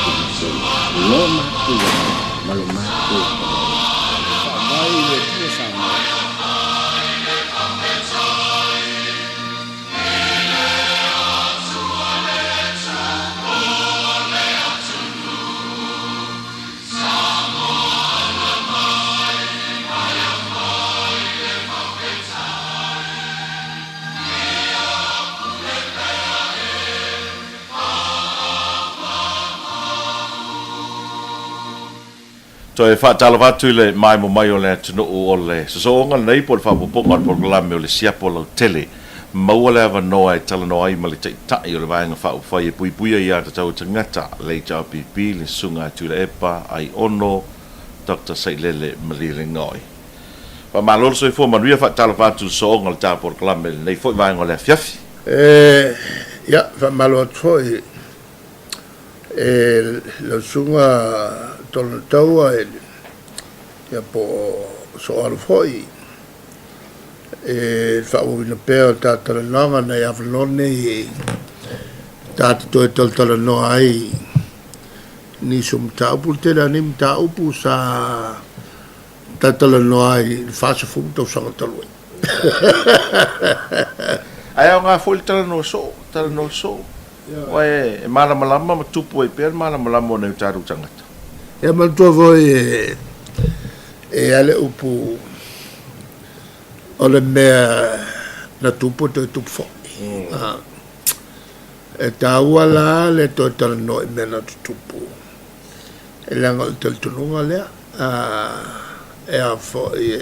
matou lo matou ma lo matou Faavae i le Atua Samoa. Toe faatalofa atu i le maemo mai o le atunuu o le sosooga lenei po o le faaopoopoga o le polokalame o le siapo lautele. Maua le avanoa e talanoa ai ma le Taitai o le Vaega Faaupufai e Puipuia i Atatau a Tagata, le HRPP, le Susuga a Tuilaepa Aiono Doctor Sailele Malielegaoi. Faamalo le soifua manuia, faatalofa atu i le sosooga o le ta polokalame i lenei foi vaega o le afiafi. E, ia, faamalo atu foi e lau susuga Tolonataua e, ia po o Sooalo foi e le faaauauina pea o ta talanoaga nai avanoa nei ta te toe talatalanoa ai nisi o mataupu. Le tele lava nei mataupu sa talatalanoa ai i le 40 tausaga talu ai. Ae aoga foi le talanoa soo, talanoa soo. Aua e malamalama ma tupu ai pea le malamalama o nai o tatou tagata. Ia manatua foi e a le upu o le mea na tupu e toe tupu foi. E taua la le toe talanoa i mea na tutupu, e leaga o le talitonuga lea e a foi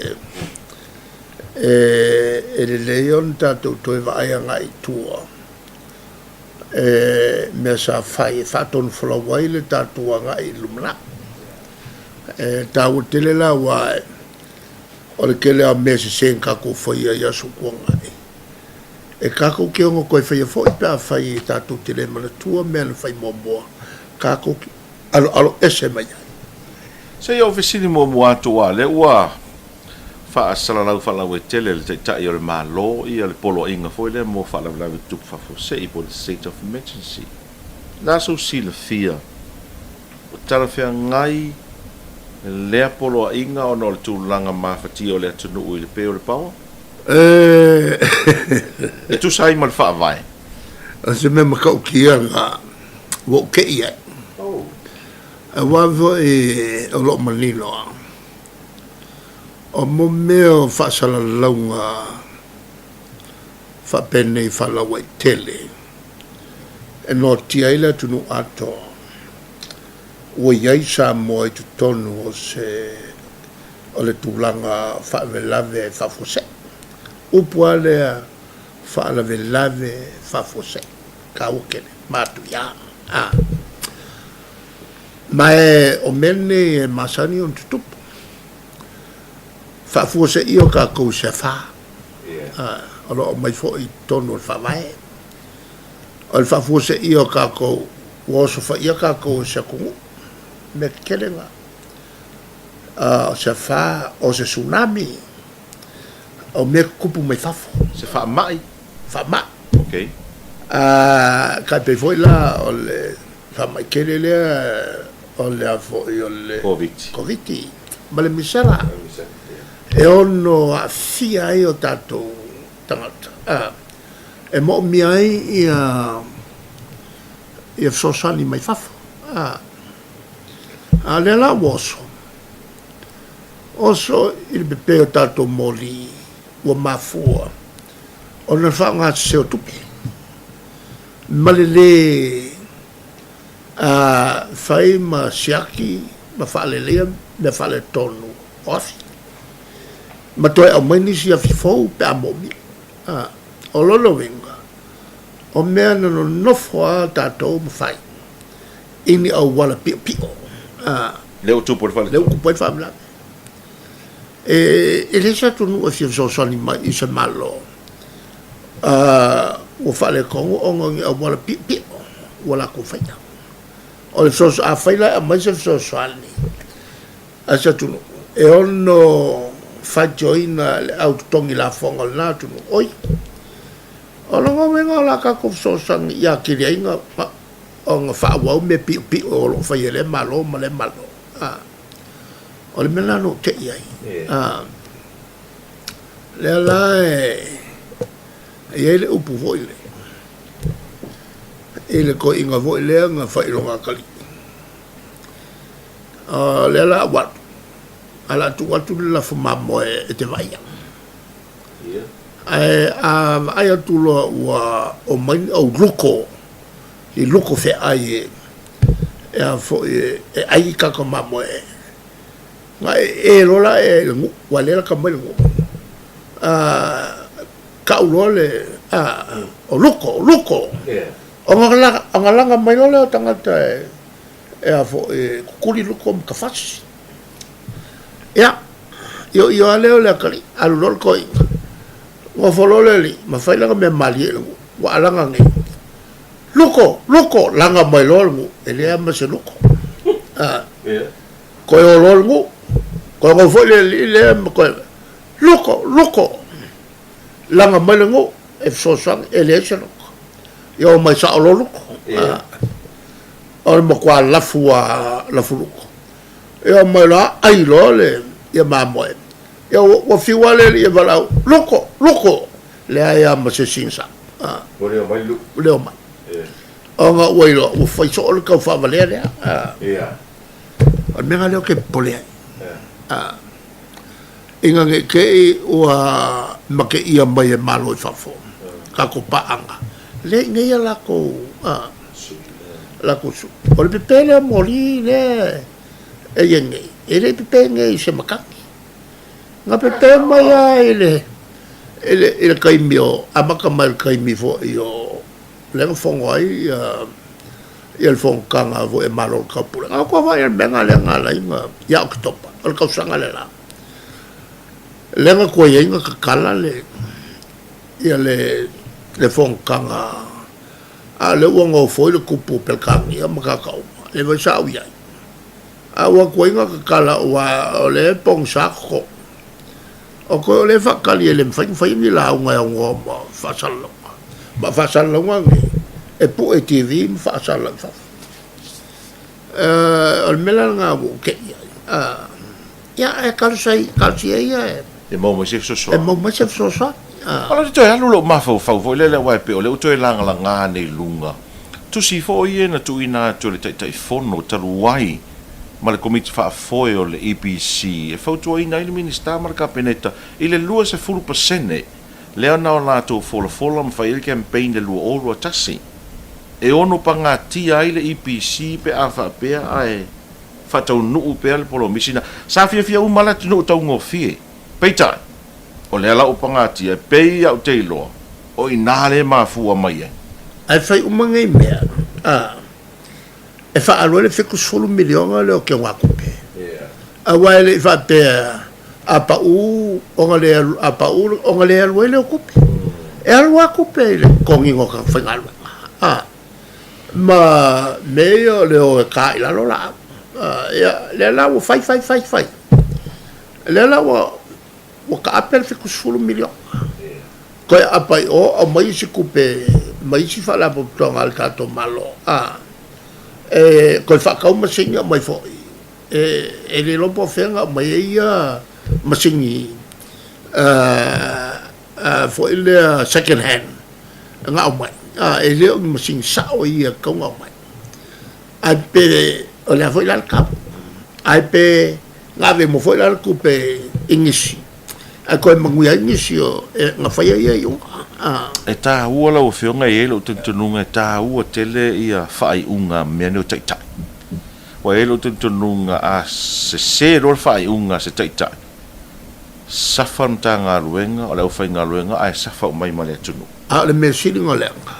e lelei ona tatou toe vaai agai i tua e mea sa fai e faatonufolau ai le tatou agai i le lumanai. E taua tele la aua o le tele lava o mea sese na tatou faia i aso tuanai, e tatou te ono toe faia foi pe afai e tatou te le manatua mea na fai muamua, tatou te aloalo ese mai ai. Se i ou fesili muamua atu aua o lea ua faasalalau faalauaitele e le Taitai o le Malo ia le poloaiga foi lea mo faalavelave tutupu faafuasei po o le State of Emergency. O le a sou silafia, ua talafeagai lea poloaiga ona o le tulaga mafatia o le atunuu i le pe o le paoa? E tusa ai ma le Faavae. O se mea matautia lena ua ou te i ai. Aua foi o lo o manino lava, o mo mea o faasalalauga faapenei faalauaitele e noatia ai le atunuu atoa, ua i ai Samoa i totonu o se o le tulaga faalavelave faafuasei. Upu lava lea faalavelave faafuasei, taua tele, matuia. Ma o mea nei e masani ona tutupu. Faafuaseia o tatou i se afa, o lo o aumai foi i totonu o le Faavae. O le faafuaseia o tatou, ua osofaia tatou e se atunuu, mea tetele na. O se afa, o se tsunami, o mea tutupu mai fafo. Se faamai? Faamai. Okay. Tai pei foi la o le faamai tele lea o le a foi o le Koviti ma le misela e ono aafia ai o tatou tagata e moomia ai ia fesoasoani mai fafo. A o lea la ua oso, oso i le pepe o tatou moli ua mafua ona le faaaoga sese o tupe ma le lē fai ma siaki ma faaleleia mea faaletonu o afi ma toe aumai nisi afi fou pe a moomia. O lona uiga, o mea na nonofo lava tatou ma fai i ni auala piopio. Lea ua tupu ai le faalavelave. Lea ua tupu ai le faalavelave. E leai se atunuu e fia fesoasoani mai i se Malo ua faaletonu ona o ni auala piopio ua latou faia. O le fesoasoani, afai la e aumai se fesoasoani a se atunuu e ono faitioina le au totogi lafoga o lena atunuu, oi, o lona uiga o le a tatou fesoasoani ia atili ai ona faaauau mea piopio o lo o faia e lea Malo ma lea Malo. A, o le mea lena na ou te i ai. A, lea la e i ai le upu foi lea, i le toeaina foi lea na fai i lona atalii. O lea la ua alu, ae o le a tuu atu le lafo mamoe e te vaaia. Ae a vaai atu loa ua omai ni au luko, ni luko feaai e a foi e ai i tatou mamoe, ona ee loa la i le nuu, aua o lea e lata mai le nuu, tau loa le, o luko, o luko. Ona laga mai loa lea o tagata e a foi e kukuli luko ma tafasi. Ia, ioio lava lea o le atalii, alu loa le toeaina, nofo loa le alii ma fai lana mea malie i le nuu, ua alaga nei, Luko! Luko! Laga mai loa le nuu, e leai lava ma se luko. A, toe o loa le nuu, toe nofo foi le alii lea ma toe, Luko! Luko! Laga mai le nuu, e fesoasoani, e leai se luko. Ia omai sao loa luko. A, o le matua lafu lava, lafu luko. Ia omai loa ai loa le ia mamoe. Ia ua fiu lava le alii e valaau, Luko! Luko! Leai lava ma se isi na sao. Ua le omai le luko. Ua le omai. Ona ua iloa ua fai soo le taufaawalea lea. O le mea lena lea ou te popole ai. Ina ne i te i ua mateia mai e Malo i fafo tatou paaga, lea i inei a latou latou sui. O le pepe lea moli lea e i ai nei, e le i pepe nei i se matagi. Na pepe mai lava i le i le i le taimi o, amata mai i le taimi foi o lea na fono ai ia ia le fonotaga foi a Malo o le Taupulega. Na outou vaai i le mea lena lea na ala ai ona ia Oketopa, o le tausaga le la. Lea na tuai ai ona tatala le ia le le fonotaga a o lea ua nofoi le tupu o Peretania ma tagata uma, lea foi sa ou i ai. A ua tuai ona tatala aua o lea e pogisa toto. O koe o lea e faatali e le mafai ona faia ni lauga e aunoa ma faasalalauga. Ma o faasalalauga nei, e pue i TV ma faasalalau i fafo. O le mea la lena ua ou tei ai, ia ae talosia ia e. E maua mai se fesoasoani. E maua mai se fesoasoani. O la e toe alu lou mafaufau foi lele aua e pei o lea ua toe lagalaga nei i luga tusi foi ia na tuuina atu e le Taitaifono talu ai ma le Komiti Faafoe o le EPC e fautuaina ai le Minisita ma le Kapeneta i le 20% lea na o latou folafola ma fai ai le campaign i le 2021 e ono pagatia ai le EPC pe a faapea ae faataunuu pea le polomisi na sa fiafia uma le atunuu taugofie. Peitai, o lea la ua pagatia e pei au te iloa o i ina lea e mafua mai ai. Ae fai uma nei mea, a, e faaalu ai le 70 miliona lea o Keogākupe. Aua e le i faapea a pau ona le alu, a pau ona le alu ai lea o tupe. E alu lava tupe i le totogiina o tagata faigaluega, a, ma mea ia o le o e ta i lalo laau. A, ia, lea la ua fai, fai, fai, fai, lea la ua, ua taape le 70 miliona. Toe aapa i o, aumai isi tupe mai isi faalapotopotoga a le tatou Malo, a, e toe faatau masini aumai foi. E, e le iloa po o fea na aumai ai ia masini foi lea second hand na aumai, a, e le o ni masini sao ia e tatau ona aumai. Ae pe o le a foi la le tau, ae pe na ave uma foi la le tupe i nisi, ae toe manuia ai nisi o e na faia ia iuga. E taua lau Afioga, e i ai lou talitonuga e taua tele ia faaiuga a mea nei o taitai. Ua i ai lou talitonuga a sese loa le faaiuga a se taitai, safa le Matagaluega o le aufaigaluega ae safa uma ai ma le atunuu. A o le mea sili ona leaga,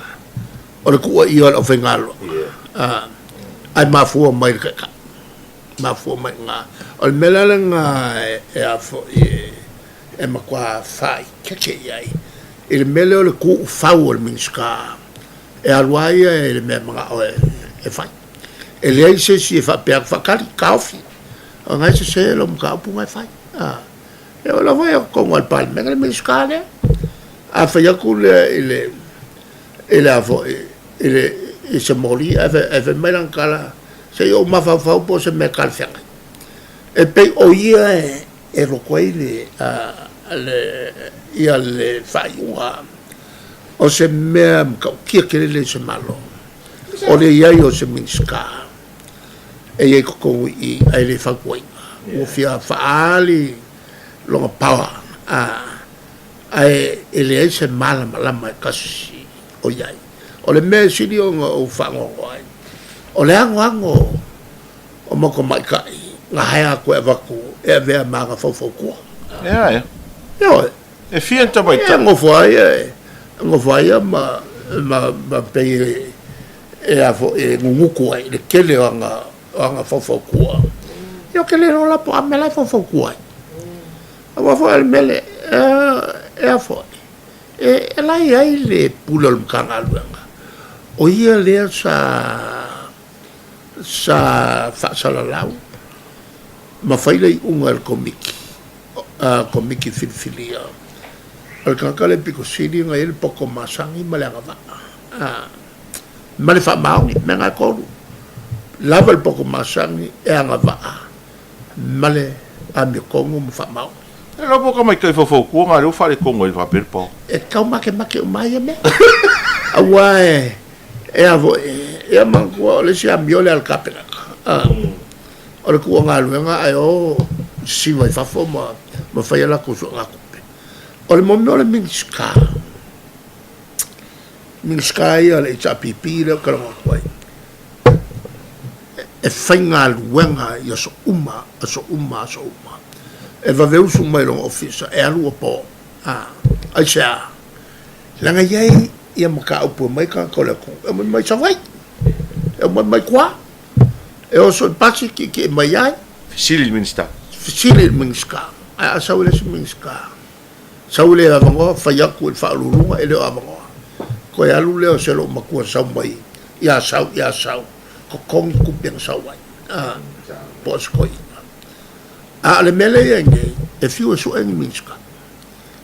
o le tuuaia o le aufaigaluega, ae mafua mai i le taitai. Mafua mai i ina. O le mea la lena e a foi e matua faaeteete i ai i le mea lea o le tuufau o le Minisita e alu lava ia i le mea e manao e fai. E leai se isi e faapea atu, faatali, taofi, o lena e sese lau mataupu lena e fai. E oo lava i totonu o le Palemene le Minisita lea, a fai atu lea i le i le a foi i le i se moli ae fai mai lana tala, se i ou mafaufau po o se mea e talafeagai. E pei o ia e loto ai le, le, ia le faaiuga o se mea matautia tele lea i se Malo, o le i ai o se Minisita e i ai i totonu i i ae le fautuaina. Ua fia faaali lona power, ae e leai se malamalama e tasi o i ai. O le mea e sili ona ou faanoanoa ai, o le anoano o mau tamaitai na haea atu e avatu e avea ma ana faufautua. Ea, ea. Ioe. E fia ni tamaitai? E nofo ai, e nofo ai ia ma, ma, ma pei e, e a foi, e nunutu ai i le tele o ana, o ana faufautua. Ia ou te le iloa la po o a mea la e faufautua ai. Aua foi o le mea lea, e a foi, e la e i ai le pule o le Matagaluega, o ia lea sa, sa faasalalau ma fai le iuga e le Komiti, Komiti Filifilia, o le tagata lea pito sili ona i ai le poto masani ma le agavaa, ma le faamaoni, mea na e tolu, lava le poto masani e agavaa ma le amiotonu ma faamaoni. E iloa po o tamaitai faufautua na lea ua faaletonu ai faapea le pao. E tau makemake uma ai ia mea. Aua e, e a foi, ia manatua o le isi amio lea a le Kapeneta, o le tuu o galuega ae o sisiva i fafo ma, ma fai a latou suegatupe. O le mea o le Minisita, Minisita ia o le HRPP lea ou te talanoa atu ai, e faigaluega i aso uma, aso uma, aso uma. E vave usu mai lona ofisa, e alu ua po. A, aisea? Leaga e i ai ia mataupu e omai tagata o le atunuu, e omai mai Savaii, e omai mai tua, e oso i pasi, tietie mai ai. Fesili i le Minisita. Fesili i le Minisita. Ae a sau i le isi Minisita, sau le avanoa, fai atu i le Faauluuluga, e le o avanoa. Toe alu lea o se loomatua sau mai i Asau, i Asau, totogi tupe na sau ai, a, po o se toeaina. A o le mea lea e i ai nei, e fiu e sue ni Minisita,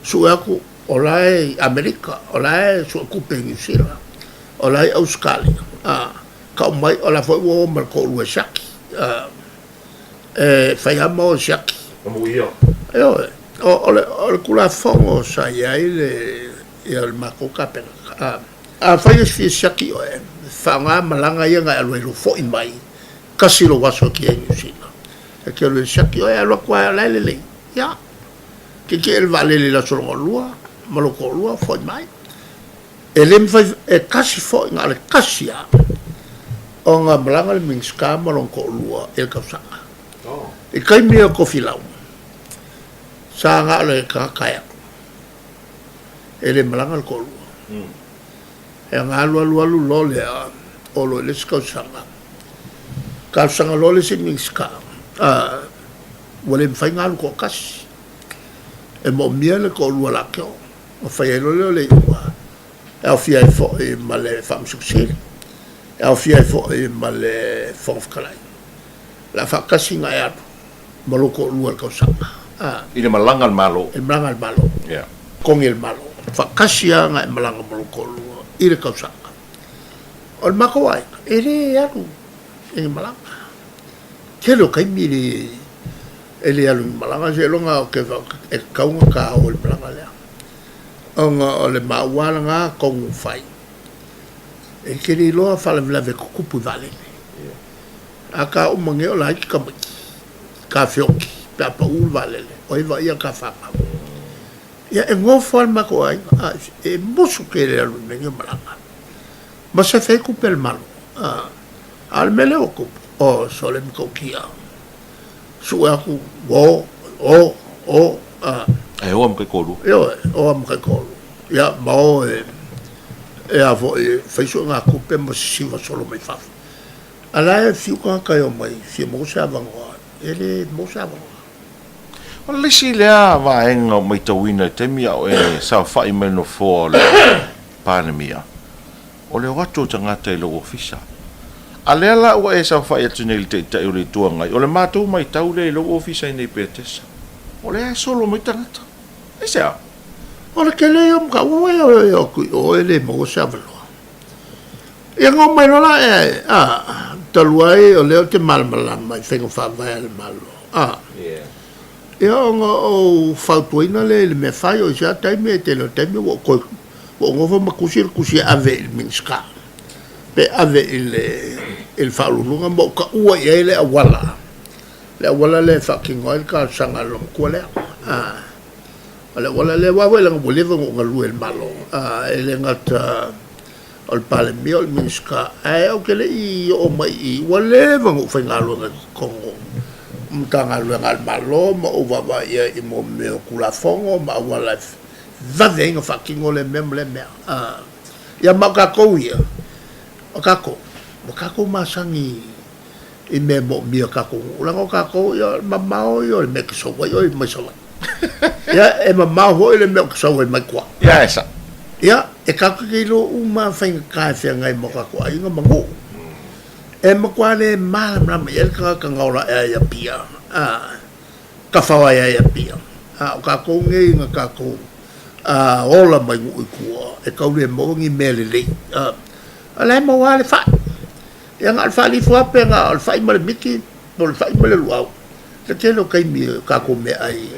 sue atu o la e i Amerika, o la e sue tupe i Niu Sila, o la e i Ausetalia, a, tau mai o la foi ua o ma le toalua e siaki, a, e fai lava ma o e siaki. Amuia. Ioe, o, o le, o le Tulafono sa i ai le, ia le matou Kapeneta, a, Afai e fia siaki oe, faaaoga malaga ia na e alu ai lou foi mai, tasi lou aso e te i ai i Niu Sila. E te alu e siaki oe, alu atu lava o la e lelei. Ia, tietie i le vaalele i le aso lona lua ma lou toalua, foi mai. E le mafai, e tasi foi, na o le tasi lava ona malaga le Minisita ma lona toalua i le tausaga. I taimi o Tofilau, sa na o le tagata e alu. E le malaga le toalua. E ana alu alu alu loa lea, oo loa i le isi tausaga, talosaga loa le isi Minisita, ua le mafai ona alu toatasi. E moomia le toalua latou, ona fai ai loa lea o le iuga, e aofia ai foi ma le Faamasino Sili, e aofia ai foi ma le Fofoga Fetalai. O le a faatasi ona e alu ma lou toalua i le tausaga. I le malaga a le Malo. I le malaga a le Malo. Yeah. Togi e le Malo. Faatasi lava ona e malaga ma lou toalua i le tausaga. O le matou aiga, e le alu i ni malaga. Tele o taimi e le, e le alu i ni malaga, seiloga ou te e tatau ona ta oo i le malaga lea. Ona o le maua lena tonu fai, e te le iloa faalavelave e tutupu i vaalele. A ta uma nei o laiti tamaiti, ta feoti pe a pau le vaalele, o ai vaaia ta fanau. Ia e nofo lava le matou aiga, a e musu tele alu i mea nei o malaga. Ma sefe ai tupe a le Malo. A o le mea lea ua tupu, oh sole matautia. Sue atu, o, o, o, a. E o a ma taitoalua. Ioe, o a ma taitoalua. Ia, ma o e, e a foi, e fai suegatupe ma sisiva solo mai fafo. A la e fiu tagata e omai fia maua se avanoa, e le maua se avanoa. O le isi lea vaega ua matauina i le taimi a o e saofai mai i le nofoa o le Palemia, o le o atu o tagata i lou ofisa. A lea la ua e saofai atu nei i le Taitai o le Itu Agai, o le matou matau lea i lou ofisa i nei Petesa, o lea e solo mai tagata. Aisea? O le tele ia o mataupu e o atu i o e le maua se avanoa. Ia na oo mai loa la ea e, a, talu ai o lea ou te malamalama i faiga faavae a le Malo, a. Ia ona ou fautuaina lea i le mea fai, o i se a taimi, e tele o taimi ua ou toe, ua ou nofo ma tusi le tusi e ave i le Minisita, pe ave i le, i le Faauluuluga ma ou taua i ai le auala, le auala lea e faatino ai le talosaga a le loomatua lea, a. O le auala lea, aua foi leaga ua leva ona ou galue i le Malo, a, e le gata o le Palemia, o le Minisita, ae ou te le i oo mai i i, ua leva ona ou faigaluega i totonu o Matagaluega a le Malo ma ou vaavaai i ai i mea o Tulafono ma auala e vave ai ona faatino lea mea ma lea mea. Ia ma o tatou ia, o tatou, ua tatou masani i mea e moomia e tatou nuu, leaga o tatou, ia, o le mamao ia o le mea e te sau ai oe mai Savaii. Ia, e mamao foi le mea ou te sau ai mai tua. Ia, e sao. Ia, e tatou te iloa uma lava faigata e feagai ma o tatou aiga ma nuu. E matua le malamalama i ai le tagata na ola ae ai i Apia, a, tafao ae ai i Apia. A o tatou nei na tatou a, ola mai nuu i tua, e tau le maua ni mea lelei. A, o la e maua lava le fai. Ia na o le faalifu lava pe na o le fai ma le miti po o le fai ma le luau. Le tele o taimi o tatou meaai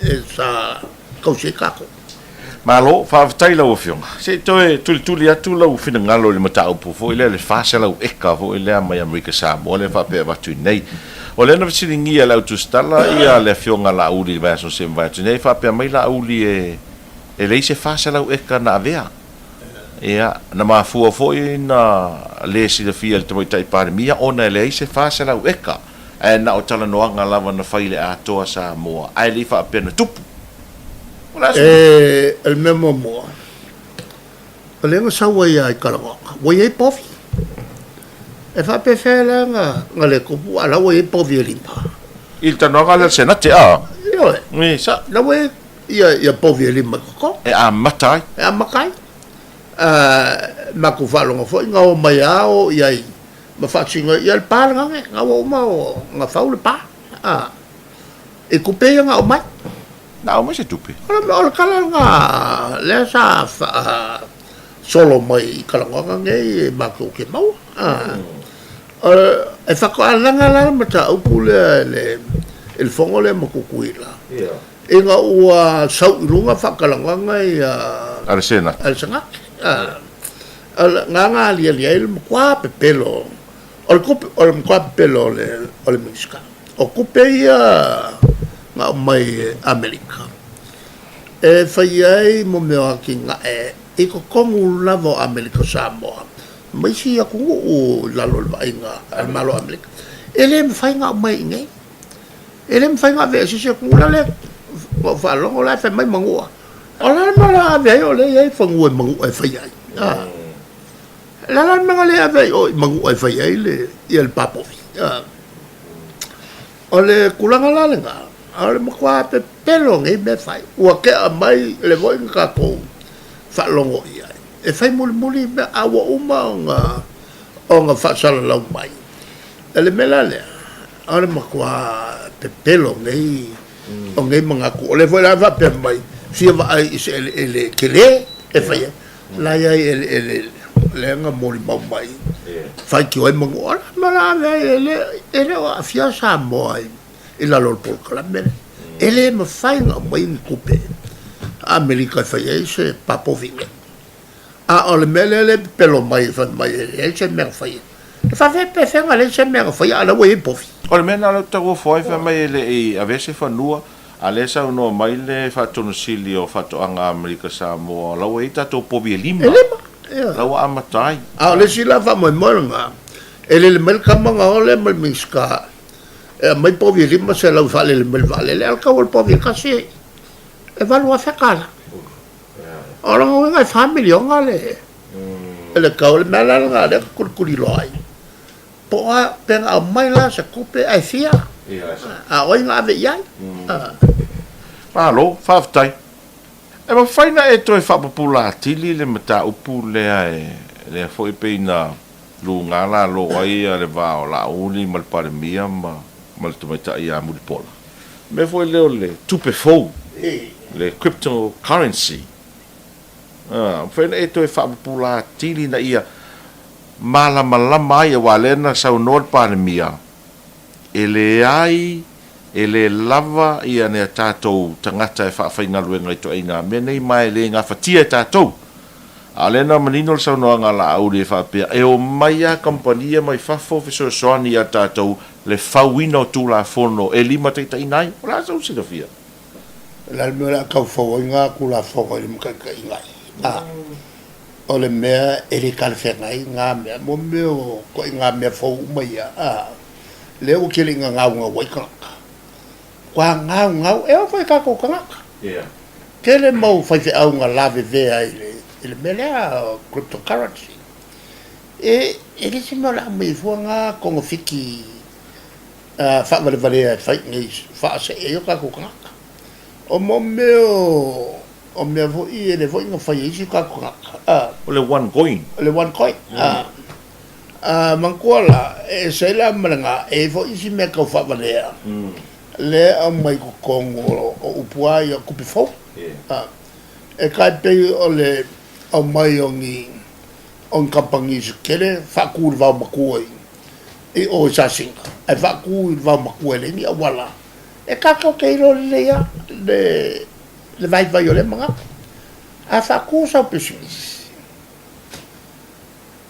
e sa tausi ai tatou. Malo, faafetai i lau Afioga. Se i toe tulituli atu lau finagalo i le mataupu foi lea, le 400 eka foi lea mai Amerika Samoa lea faapea e avatu i inei. O lea na fesiligia e le au tusitala ia le Afioga Laauli i le vaiaso na se i mavae atu nei, faapea mai Laauli e e leai se 400 eka na avea. Ia, na mafua foi na le silafia e le Tamaitai Palemia ona e leai se 400 eka, ae na o talanoaga lava na fai i le Atoa Samoa, ae le i faapea na tupu. O le a se. E, o le mea muamua, o lea na sau ai lava i Kalanoaga, ua i ai povi. E faapefea la na le tupu a o la ua i ai povi e lima? I le talanoaga lea a le Senate, a? Ioe. E, sa. La ua i ai Ia, ia povi e lima i totonu. E amata ai. E amata ai. Matou faalogo foi na o mai a o i ai ma faatino ai, ia le pa lena ne, na ua uma ona fau le pa. I tupe ia na aumai. Na aumai se tupe? O le tala lena lea sa faasolo mai i talanoaga nei e matou te maua. E faatoa laga la le mataupu lea i le fono lea ma Tutuila. Ina ua sau i luga faatalanoaga ia A le Senate. A le Senate. Na na aliali ai le matua pepelo o le tupe, o le matua pepelo o le o le Minisita. O tupe ia na aumai e Amerika e fai ai mo mea o atinae i totonu lava o Amerika Samoa ma isi atunuu i lalo o le vaaiga a le Malo o Amerika. E le mafai ona aumai i inei. E le mafai ona avea i se isi atunuu la lea ua ou faalogo la e fai mai Manua. O le a le mea o le a ave ai o lea e i ai fanua i Manua e fai ai. O le a la le mea na le ave ai o i Manua e fai ai le, ia le papovi. O le tulaga la lena, o le matua pepelo o nei mea fai. Ua tea mai le foi na tatou faalogo i ai. E fai mulimuli mea, a ua uma ona, ona faasalalau mai. O le mea la lea, O le matua pepelo o nei, o nei manatu. O lea foi la e faapea mai, fia vaai i se eleele tele e fai ai. La e i ai eleele lea na molimau mai, faitio ai manu, o le a le mea o le a ave ai, e le, e le o aafia Samoa i lalo o le polokalame lea. E le mafai ona aumai ni tupe a Amerika e fai ai se papovi nei. A o le mea lea e pepelo mai fai mai e leai se mea na faia. E faapefea na leai se mea na faia a o la ua i ai povi. O le mea lena o lea ou te tauofo ai fai mai e le i avea se fanua, a lea e saunoa mai le Faatonu Sili o Faatoaga Amerika Samoa o la ua i ai tatou povi e lima. E lima, ioe. La ua amata ai. A o le isi la faamoemoe lena, e lele mai le tama na o lea ma le Minisita e aumai povi e 500 e faalele mai le vaalele, a o le tau o le povi e tasi e $8,000. O lona uiga e fa miliona le le tau o le mea la lena lea e tulituliloa ai. Po o a pe na aumai la se tupe ae fia, a o ai na ave i ai. Malo, faafetai. E mafai ona e toe faapupula atili le mataupu lea e lea foi pei na luga lalo ai le va o Laauli ma le Palemia ma ma le tamaitai ia Mulipola. O le mea foi lea o le tupe fou, le crypto currency. A, mafai ona e toe faapupula atili ina ia malamalama ai, aua lea na saunoa le Palemia, e leai, e le lava ia ni a tatou tagata e faafaigaluega i ituaiga mea nei ma e le gafatia e tatou. A o lea na manino le saunoaga a Laauli e faapea, e omai lava kamupani ia mai fafo fesoasoani ia tatou le fauina o Tulafono e limataitaiina ai. O le a sou silafia? O le a le mea o le a tau fau ai ngā Tulafono i limataitaiina ai? A, o le mea e le talafeagai ngā mea, mo mea o ituaiga mea fou uma ia, a, lea ua tele ina gaugau ai tagata. Ua gaugau, e oo foi i tatou tagata. Tele mau faifeau na lavevea i le, i le mea lea o cryptocurrency. E, e le se mea o le a aumai ai fua na togafiti faavalevalea e fai i nei faasee ai o tatou tagata. O mo mea o, o mea foi e le foi na fai e isi o tatou tagata. O le one coin. O le one coin. A manatua la, e ese ai la ma le ga, e i ai foi isi mea tau faavalea, lea e aumai i totonu o upu lava ia o tupe fou. E tai pei o le aumai o ni o ni kamupani se tele faatu i le vao matua i o i Sasina, ae faatu i le vao matua e leai ni auala e tatou te iloa lelei lava le vaivai o lea manatu. A faatu sau pisinisi,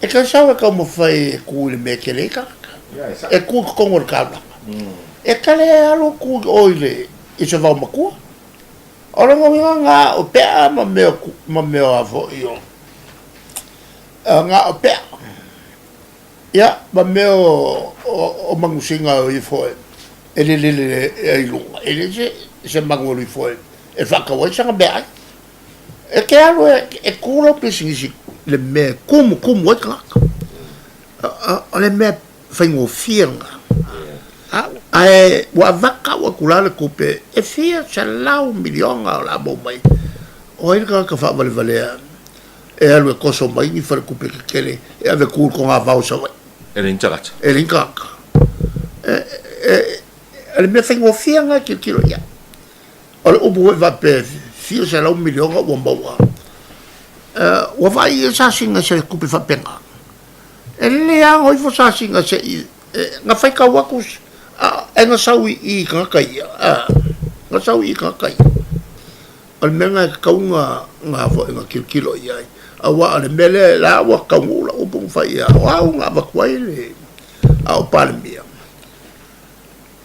E tau sau e taumafai e tu i le mea e tele ai tagata. E tu i totonu o le taulaga. E kale e alu tu i o i le i se vao matua. O lona uiga na o pea ma mea ma mea a foi o na o pea. Ia ma mea o o manusina o ifo e lelele i luga. E le se se manu e ifo e whaakau ai sana meaai. E te alu e kū lau pisinisi i le mea e kumukumu ai tagata. O le mea faigofie lena. Ae ua avaka ua atu la le tupe e fia 100 miliona o le a maua mai. O ai le tagata faavalevalea e alu e toso mai ni faletupe tetele e ave e kū i le togavao i Savaii? E leai ni tagata. E leai ni tagata. O le mea faigofie lena e tilotilo i ai. O le upu foi faapea fia 100 miliona ua maua, ua vaai i sasiga i se tupe faapena. E lelei lava ona o ifo sasiga se i, na faitau atu ae na sau i i tagata ia, na sau i i tagata ia. O le mea lena e tatau ona foi ona tilotilo i ai, aua o le mea lea la ua taunuu lau upu na fai ia, o au na avatu ai le, a o Palemia.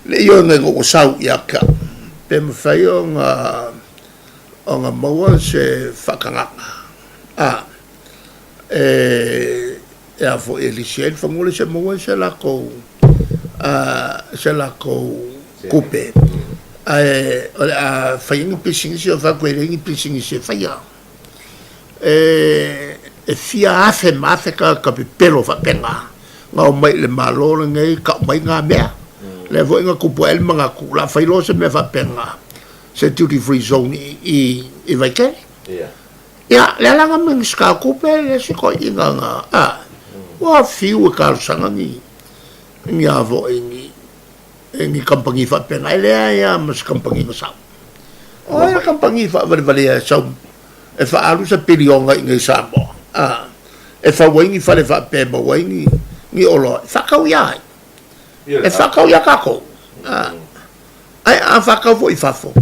Le ioega ina ua sau ia te au, pe mafai ona ona maua se faatagaga a e e a foi e lisi ai le fanua lea seia maua ai se latou a se latou tupe ae o le a fai ai ni pisinisi o fai atu e leai ni pisinisi e faia. E fia afe ma afe tagata pepelo faapena na omai i le Malo lenei kau mai ngā mea. Lea foi na tupu ae le manatu o le a fai loa se mea faapena, se duty free zone i i Vaitele. Ia, lea la na Minisita o Tupe le isi toeaina na, a, ua fiu e talosaga ni, ni a foi ni, ni kamupani faapena, e leai lava ma se kamupani na sau. O ai le kamupani faavalevalea e sau e faaalu se piliona i inei i Samoa, a, e fau ai ni fale faapea e maua ai ni, ni oloa e faatau ia ai? E faatau ia tatou. A, ae a faatau foi i fafo,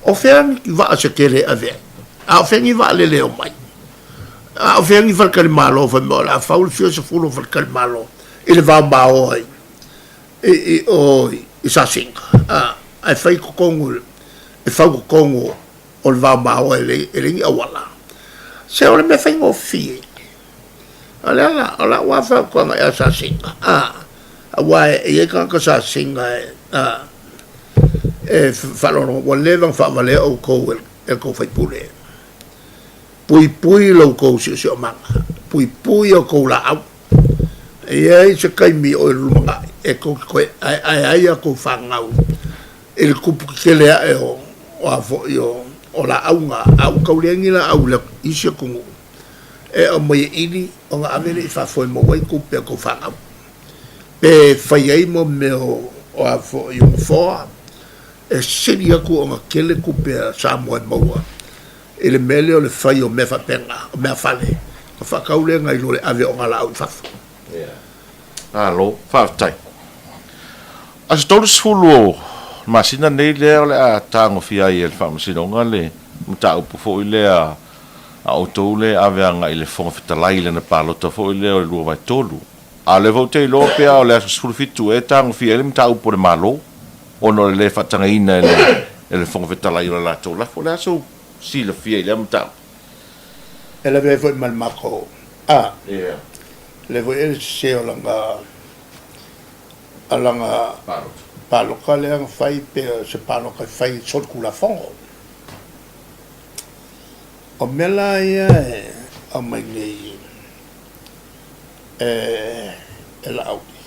o fea ni vaa se tele e ave ai? A o fea ni vaalele e omai? A o fea ni faletalimalo fai mai o le a fau le fia sefulu o faletalimalo i le vao maoa i, i, i o i Sasiga, a, ae fai i totonu, e fau i totonu o le vao maoa e leai, e leai ni auala. Se o le mea faigofie. O le ala, o lau lava fautuaga ia Sasiga, a, aua e i ai tagata Sasiga e, a, e faalogologo, ua leva ona faavalea outou e le tou sui usufono. Puipui lo outou siosiomaga, puipui a outou laau. E i ai se taimi o i lumanai e tou te toe aeae ai a outou fanau i le tupu tetele ae o a foi o laau na, a ua tau leai ni laau i isi atunuu e aumai e ili ona ave lea i fafo e maua ai tupe a outou fanau. Pe fai ai mo mea o a foi o nofoa e sili atu ona tele tupe a Samoa e maua i le mea lea o le fai o mea faapena, o meafale, ona faatau lea nai lo le ave o ngā laau i fafo. Malo, faafetai. Aso 30 o le masina nei lea o le a tagofia ai e le Faamasinoga le mataupu foi lea a outou lea e ave agai i le Fofoga Fetalai i lana palota foi lea o le 2/3. A o lea foi ou te iloa pe a o le aso 17 ea e tagofia ai le mataupu a le Malo ona o le le faatagaina e le Fofoga Fetalai o le latou lafo. O le a sou silafia i lea mataupu? E lavea ai foi ma le matou a lea foi e sese o lana a lana palota lea na fai pe o se palota e fai i solitulafono. O mea la ia e aumai nei e Laauli,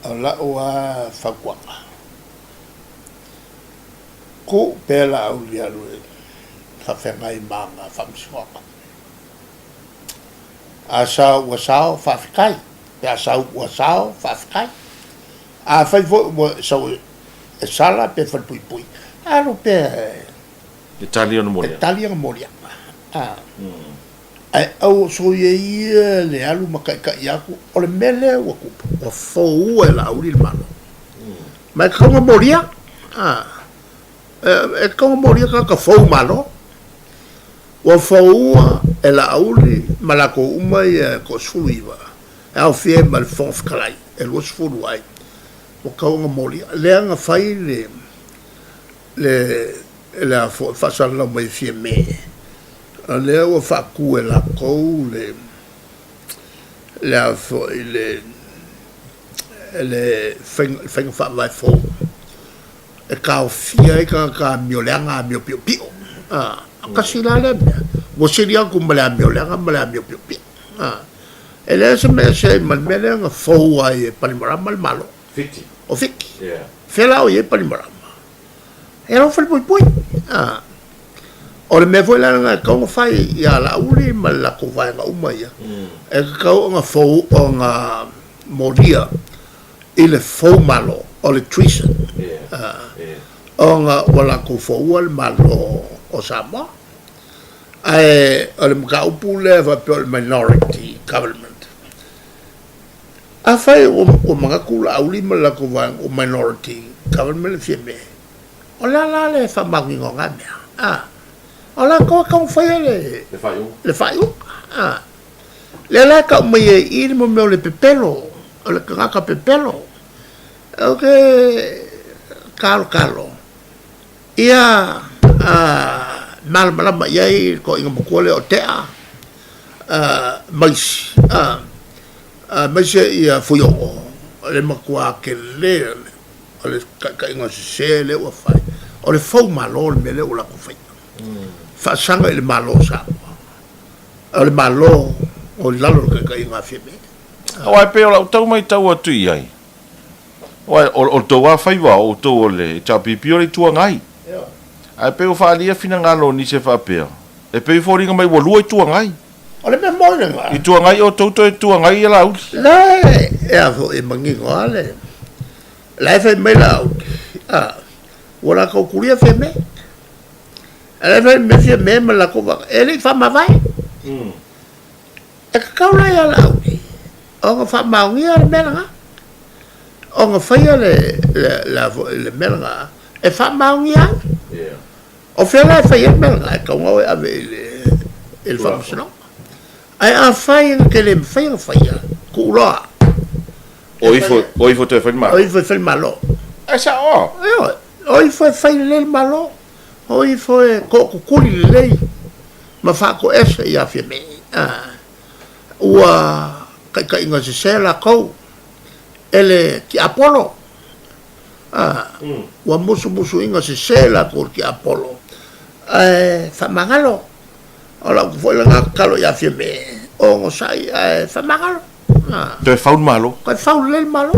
o lau lava fautuaga, tuu pea Laauli e alu e faafeagai ma ana faamasinoga. A sao ua sao, faafetai, pe a sau ua sao, faafetai. Afai foi ua sau e sala pe falepuipui, alu pea e E tali ana moliaga. E tali ana moliaga. Ae aua soia ia le alu ma taitai atu, o le mea lea ua tupu, ua foua e Laauli le Malo. Ma e tatau ona molia, e tatau ona molia tagata fou Malo. Ua foua e Laauli ma latou uma ia e toa-19, e aofia ai ma le Fofoga Fetalai e 20 ai, ua tatau ona molia. Lea na fai le le le a foi faasalalau mai e Fiame, o lea ua faatu e latou le le a foi le le faiga faiga faavae fou e taofia ai tagata amio leaga amio piopio. A, tasi la lea mea, ua sili atu ma le amio leaga ma le amio piopio. A, e leai se mea e ese ai ma le mea lea na fou ai e Panimarama le Malo. Fiti. O Fiti. Yeah. Fea la o i ai Panimarama? E alofa le puipui. A. O le mea foi la lena e tatau ona fai ia Laauli ma le latou vaega uma ia, e tatau ona fou, ona molia i le fou malo, o le treason. A. Ona ua latou foua le Malo o Samoa. Ae o le mataupu lea faapea o le minority government, Afai ua manatu Laauli ma le latou vaega ua minority government le Fiame, o le a la le faamaoniga o na mea? A, o latou e taumafaia le, le faaiuga. A, lea la e tau mai ai i i le mea o le pepelo, o le tagata pepelo. Ou te talotalo ia malamalama i ai le toeaina matua lea o Tea ma isi. A. Aemaise ia Fuiono, o le matua tele o le taitaiga sese lea ua fai, o le fou malo le mea lea ua latou faia. Faasaga i le Malo o Samoa, o le Malo o i lalo o le taitaiga a Fiame. Aua e pei o lau tau matau atu i ai, aua o le tou lava faiva o outou o le HRPP o le Itu Agai. Ae pei ua faaalia finagalo o nisi e faapea, e pei e foliga mai ua lua Itu Agai. O le mea moni lena. Itu Agai outou toe Itu Agai ia Laauli. La e a foi e manino lava le, la e fai mai Laauli, a, ua latou tulia Fiame. A la e fai mai Fiame ma le latou vaega, e le i faamavae. E tatau la ia Laauli ona faamaonia le mea lena, ona faia le, le, le, le mea lena e faamaonia ai. O fea la e fai ai le mea lena e tatau ona o e ave i le, i le faamasinoga. Ae afai na te le mafai ona faia, tuu loa. O ifo, o ifo toe fai le Malo. O ifo e fai le Malo. Ae sao a? Ioe, o ifo e fai lelei le Malo. O ifo e tootutuli lelei ma faatoese ia Fiame. Ua taitaiga sese latou e le tiapolo. A, ua musumusuina sese latou e le tiapolo, ae faamagalo. O lau foi lena tatalo ia Fiame, onosai ae faamagalo. A. Toe fau le Malo. Toe fau lelei le Malo.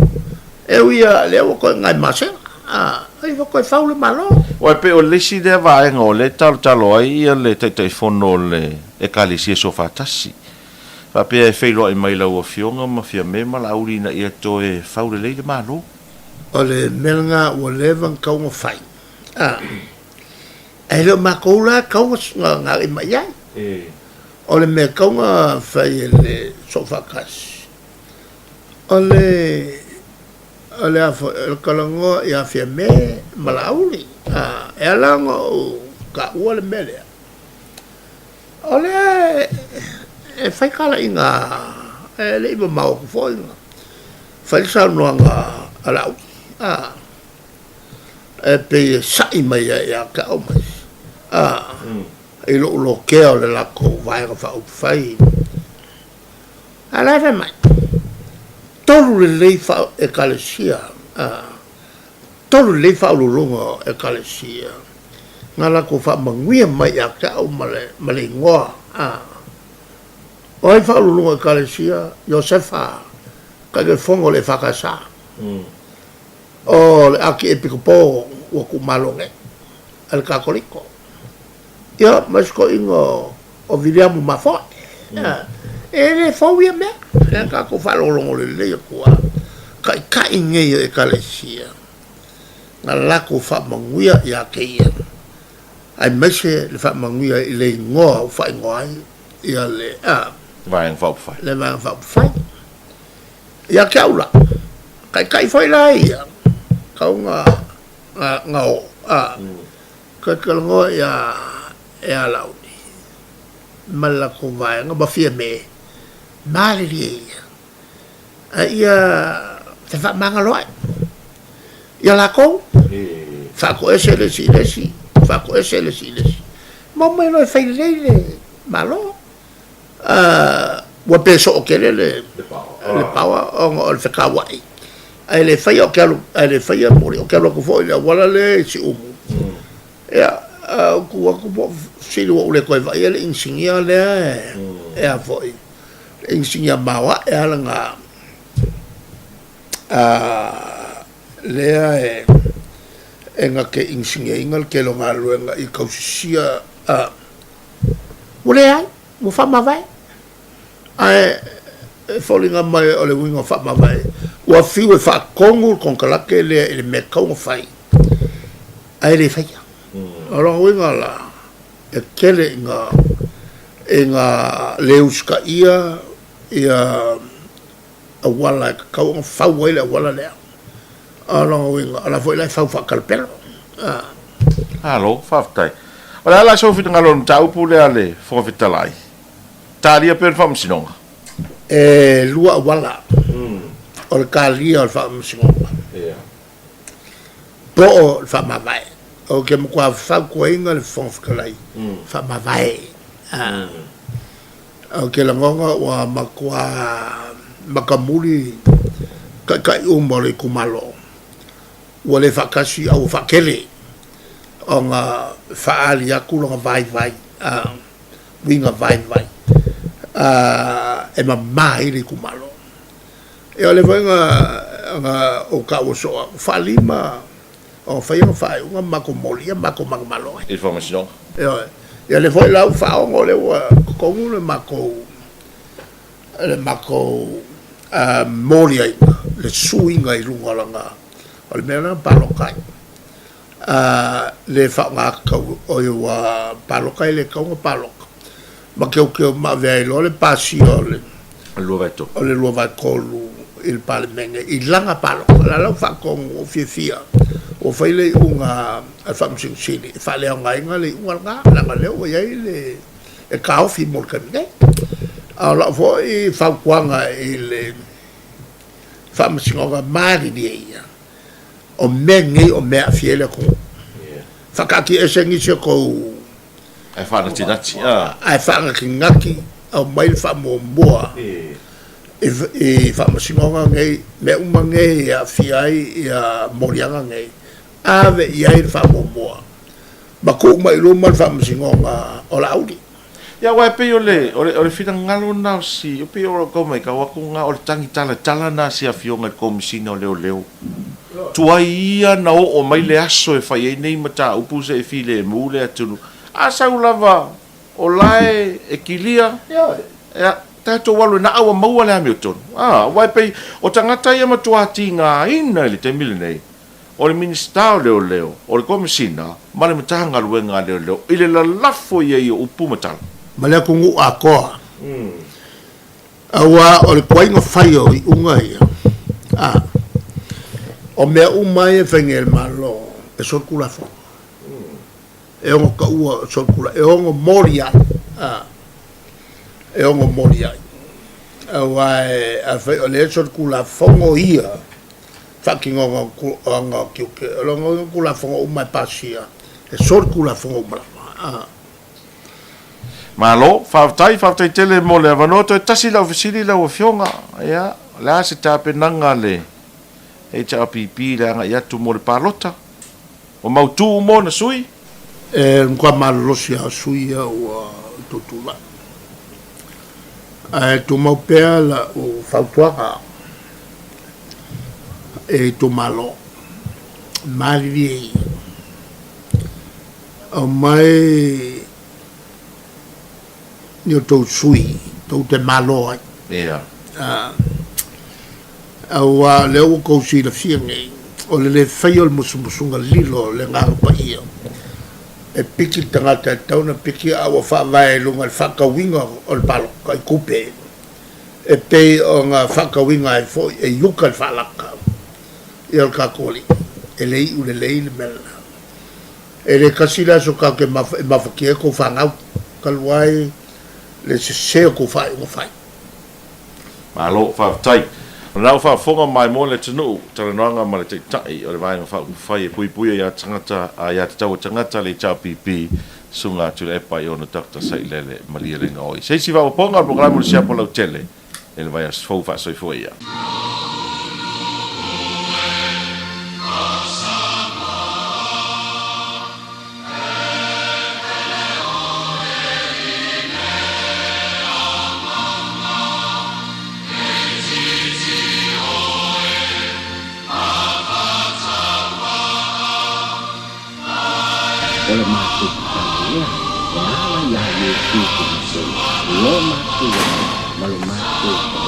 E ui lava lea ua toe gae masega, a, ua toe fau le Malo. Aua e pei o le isi lea vaega o lea e talotalo ai le Taitaifono o le Ekalesia Soofaatasi, faapea e feiloai mai lau Afioga ma Fiame ma Laauli ina ia toe fau lelei le Malo. O le mea lena ua leva ona tatau ona fai, a, ae le o matou la e tatau ona agai mai i ai. O le mea tatau ona fai e le Soofaatasi, o le, o le a foi, o le talanoa ia Fiame ma Laauli. A, e ala ona ou taua le mea lea, o lea e fai talaiga e le i mamao atu foi na fai le saunoaga a Laauli. A, e pei e sa'i mai ai ia te au ma isi. A, i lou lotea o le latou Vaega Faaupufai. A o la e fai mai, tolu lelei Ekalesia, tolu lelei faauluuluga o Ekalesia na latou faamanuia mai ia te au ma le igoa. O ai faauluuluga o Ekalesia? Iosefa, Taitaifono o le EFKS. O le Akiepikopo ua tuumalo nei a le Katoliko. Ia, ma isi toeaiina o Viliamu Mafoe. E le fou ia mea. Lea tatou faalogologo lelei atu lava. Taitai nei o Ekalesia na latou faamanuia ia te ia, aemaise le faamanuia i le igoa ua faaigoa ai ia le Vaega Faaupufai. Le Vaega Faaupufai. Ia te au la, taitai foi la ia, tau na o, Toe talanoa ia ia Laauli ma le latou vaega ma Fiame, malilie ia, a ia fefaamagaloai ia latou, faatoese le isi i le isi, faatoese le isi i le isi, ma omai loa e fai lelei le Malo. Ua pe soo tele le paoa ona o le fetauai, ae le faia ou te alu, ae le faia moli, ou te alu atu foi i le auala lea i Siumu, ia, ou tu atu po o fesili ua ou le toe vaaia le inisinia lea e a foi, le inisinia maoae lava lena lea e na te inisiniaina le tele o galuega i tausisia. Ua leai, ua faamavae. Ae e foliga mai o le uiga o faamavae, ua fiu e faatonu le konekarate lea i le mea e tatau ona fai, ae le faia. O lona uiga la, e tele ina ina le usitaia ia auala e tatau ona fau ai le auala lea. O lona uiga, o la foi la e fau faatalapelo. Malo, faafetai. O le a la sou finagalo i le mataupu lea a le Fofoga Fetalai? Talia pea le Faamasinoga. E lua auala o le talia o le Faamasinoga po o le faamavae. Ou te matua fautuaina le Fofoga Fetalai, faamavae. Ou te lagona ua matua matamuli taitai uma o le itumalo, ua le faatasi a ua faatele ona faaali atu lona vaivai, uiga vaivai e mama ai le itumalo. Ia o lea foi na ou taua soo au, faalima ona fai ona faaiuga ma matou molia ma matou manumalo ai. I le Faamasinoga. Ioe. Ia lea foi la ua faaono lea ua totonu le matou le matou moliaina, le suiga i luga o lana, o le mea lea na palota ai. Le faaaoga tatau, oi ua palota e le tatau ona palota, ma teuteu ma avea ai loa le pasia o le 2/3. O le 2/3 i le Palemene i lana palota. O le a la ua faatonu, ua ou fiafia, ua fai le iuga a le Faamasino Sili e faaleaogaina le iuga lena, leaga o lea ua i ai le e taofi mo le taimi nei. A o lau foi fautuaga i le Faamasinoga, malilie ia, o mea nei o mea e aafia ai le atunuu. Faataatiaese nisi o tou Ae faanatinati, a. Ae faanatinati, aumai le faamuamua i faamasinoga nei, mea uma nei e aafia ai ia moliaga nei, ave i ai le faamuamua ma tuu mai i luma le faamasinoga o Laauli. Ia, aua e pei o le, o le, o le finagalo lena o si, e pei o lau tau matau atu lena, o le tagi talatala lena a si Afioga i le Komesina o Leoleo. Tuai ia na oo mai le aso e fai ai nei mataupu se i filemu le atunuu. A sau lava o la e, e kilia, ia, tatou alu e na ua maua le amiotonu. A, aua e pei o tagata ia matua tigaina i le taimi lenei, o le Minisita o Leoleo, o le Komesina ma le Matagaluega a Leoleo i le lalafo i ai o upu ma tala. Ma le atunuu atoa. Aua o le tuaiga fai o iuga ia, a, o mea uma ia e fai nei e le Malo, e solitulafono. E ono taua solitulafono, e ono moli ai, a, e ono moli ai. Aua e, afai o lea e solitulafono ia faatinoga o aga o tiute, o lona uiga o Tulafono uma e pasia, e solitulafono uma lava. A. Malo, faafetai, faafetai tele mo le avanoa. Toe tasi lau fesili lau Afioga, ia, o le a se tapenaga a le HRPP i le agai atu mo le palota? Ua mautu uma ona sui? E matua malolosi lava o sui ia ua tutulai. Ae tumau pea lau fautuaga e itumalo, malilie ia. Aumai ni outou sui tou te malo ai. Ia. Aua o lea ua outou silafia nei, o le le faia o le musumusuga lilo o le Agaga Paia, e piki le tagata e tatau ona piki a ua faavae i luga i le faatauina o le palota i tupe, e pei ona faatauina ai foi e Iuta le faalata ia o le tatou Alii. E le iu lelei le mea lena. E le tasi le aso tatou te e mafatia ai tou fanau, talu ai le sese o tou faaiuga fai. Malo, faafetai. O lena ua faafofoga maimoa le atunuu, talanoaga ma le Taitai o le Vaega Faaupufai e puipuia ia tagata, ia tatau a tagata le HRPP, Susuga Tuilaepa Aiono Doctor Sailele Malielegaoi. Se isi faaopoopoga o le polokalame o le Siapo Lautele i le vaiaso fou faasoifua ia. O le matou tatalo lea e ala iā Iesu Keriso lo matou ola ma lo matou.